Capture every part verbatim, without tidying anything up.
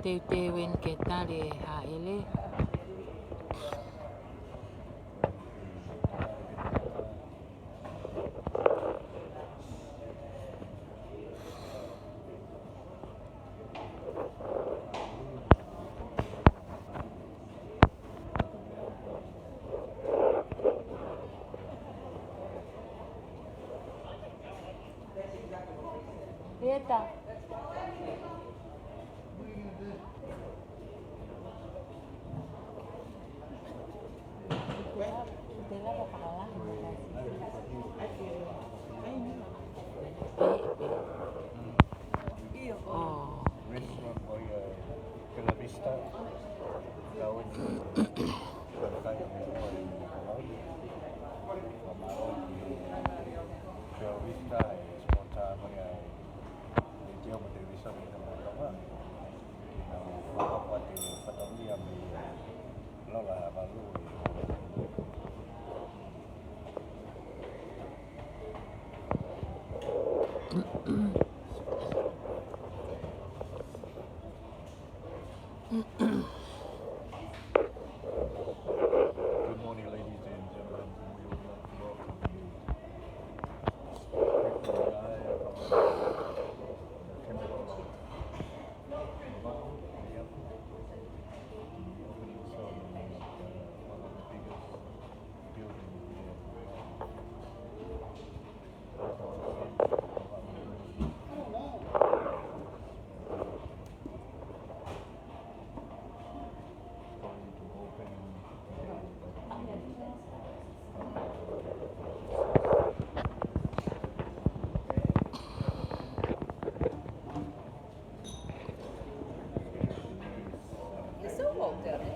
Teuteu eni ke tali e hāʻele. Eta. Oh. Bella Vista. Kau eni, kau kai ʻa meʻa ʻi Palau. Bella Vista, e sponsor mai ai e leitiō mo e televīsone ʻi Tonga. Ke nau fakaʻapaʻapa atu e fatongia mei Lola Valu. Good morning, ladies and gentlemen. We would like to welcome you. It's so cold down there.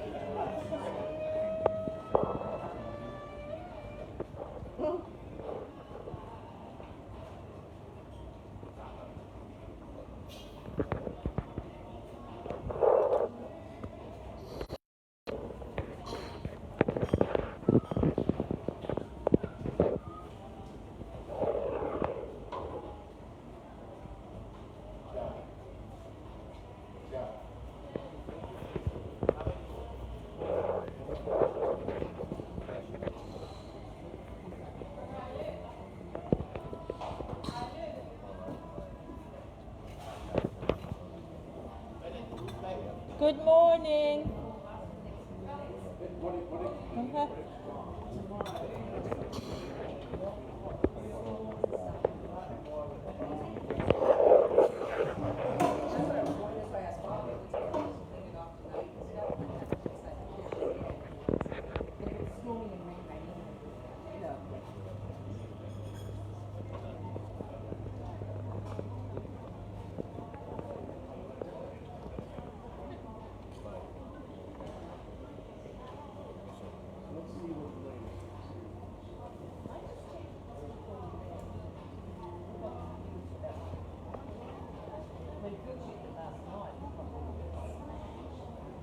Good morning.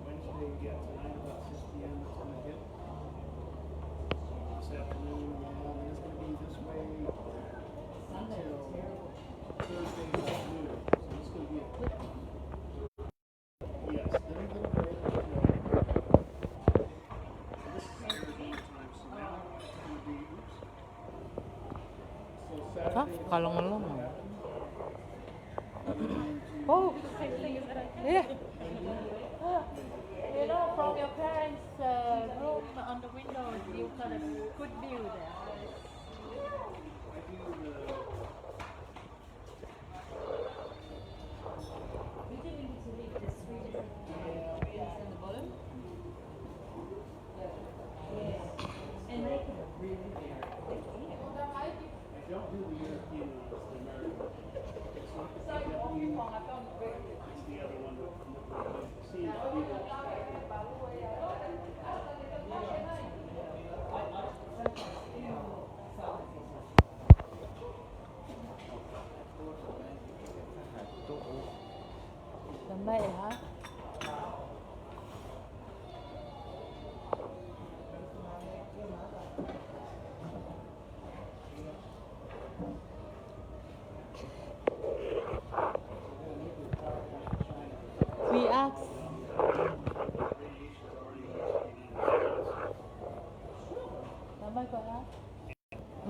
Wednesday, yeah, tonight about six p.m. it's gonna hit. This afternoon, yeah, I mean, it's gonna be this way until Thursday afternoon. So it's gonna be a quick one. Yes, then we're gonna break. This is Saturday time, so now it's gonna be, oops. So Saturday is what happens. Oh, yeah. You know, from your parents' uh, room on the window, you got a good view there. I do the We didn't need to leave the three different things in the bottom. Yeah. And they can really be hard to get in. I don't do the European ones, the American ones. It's not the Japanese, it's the other one that, that seems to be the most popular.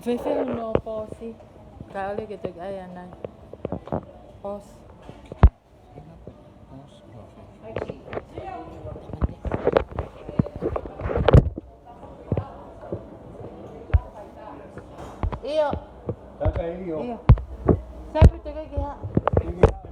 Fēfē hono pōsi? Ka ʻoku ke toki ʻai ʻanai. Pōsi. ʻIo. Tata ʻio. ʻIo. Sai pē te ke hā.